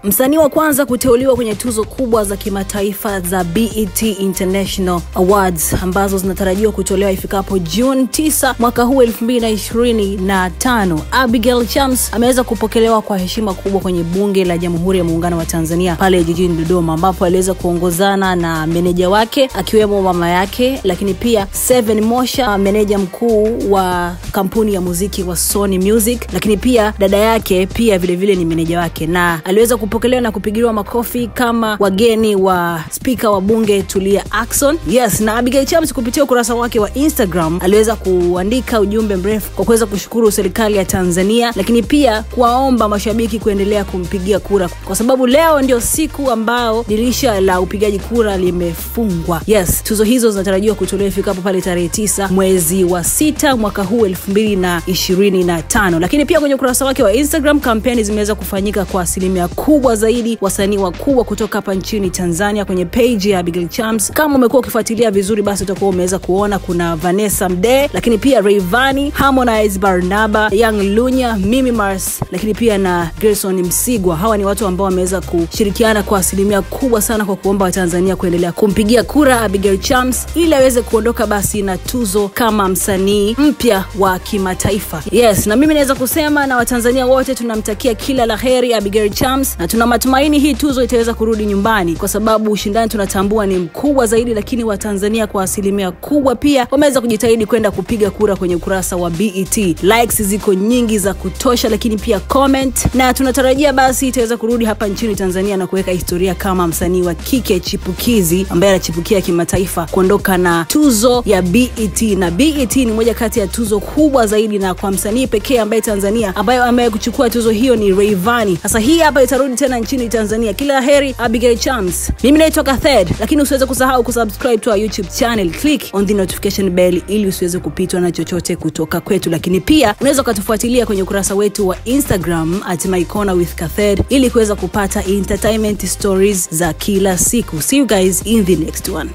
Msanii wa kwanza kuteuliwa kwenye tuzo kubwa za kimataifa za BET International Awards ambazo zinatarajiwa kutolewa ifikapo June 9 mwaka huu 2025. Abigail Chams ameweza kupokelewa kwa heshima kubwa kwenye Bunge la Jamhuri ya Muungano wa Tanzania pale jijini Dodoma, ambapo aliweza kuongozana na meneja wake akiwemo mama yake, lakini pia Seven Mosha, meneja mkuu wa kampuni ya muziki wa Sony Music, lakini pia dada yake pia vile vile ni meneja wake, na aliweza kupokelewa na kupigiliwa makofi kama wageni wa spika wa bunge Tulia Ackson. Yes, na Abigail Chams kupitia ukurasa wake wa Instagram aliweza kuandika ujumbe mrefu kwa kuweza kushukuru serikali ya Tanzania, lakini pia kuwaomba mashabiki kuendelea kumpigia kura kwa sababu leo ndio siku ambao dirisha la upigaji kura limefungwa. Yes, tuzo hizo zinatarajiwa kutolewa ifikapo pale tarehe 9 mwezi wa 6 mwaka huu 2025. Lakini pia kwenye ukurasa wake wa Instagram, kampeni zimeweza kufanyika kwa asilimia kubwa zaidi, wasanii wakubwa kutoka hapa nchini Tanzania kwenye page ya Abigail Chams. Kama umekuwa ukifuatilia vizuri, basi utakuwa umeweza kuona kuna Vanessa Mdee, lakini pia Rayvanny, Harmonize, Barnaba, Young Lunya, Mimi Mars, lakini pia na Gerson Msigwa. Hawa ni watu ambao wameweza kushirikiana kwa asilimia kubwa sana kwa kuomba Watanzania kuendelea kumpigia kura Abigail Chams ili aweze kuondoka basi na tuzo kama msanii mpya wa kimataifa. Yes, na mimi naweza kusema na Watanzania wote tunamtakia kila laheri Abigail Chams, na tuna matumaini hii tuzo itaweza kurudi nyumbani kwa sababu ushindani tunatambua ni mkubwa zaidi, lakini Watanzania kwa asilimia kubwa pia wameweza kujitahidi kwenda kupiga kura kwenye ukurasa wa BET. Likes ziko nyingi za kutosha, lakini pia comment, na tunatarajia basi itaweza kurudi hapa nchini Tanzania na kuweka historia kama msanii wa kike chipukizi ambaye anachipukia kimataifa kuondoka na tuzo ya BET. Na BET ni moja kati ya tuzo kubwa zaidi, na kwa msanii pekee ambaye Tanzania ambaye amekuchukua tuzo hiyo ni Rayvanny. Sasa hii hapa itarudi tena nchini Tanzania. Kila heri Abigail Chams. Mimi naitwa Kathed, lakini usiweze kusahau kusubscribe to our YouTube channel, click on the notification bell ili usiweze kupitwa na chochote kutoka kwetu. Lakini pia unaweza kutufuatilia kwenye ukurasa wetu wa Instagram @mycornerwithkathed ili kuweza kupata entertainment stories za kila siku. See you guys in the next one.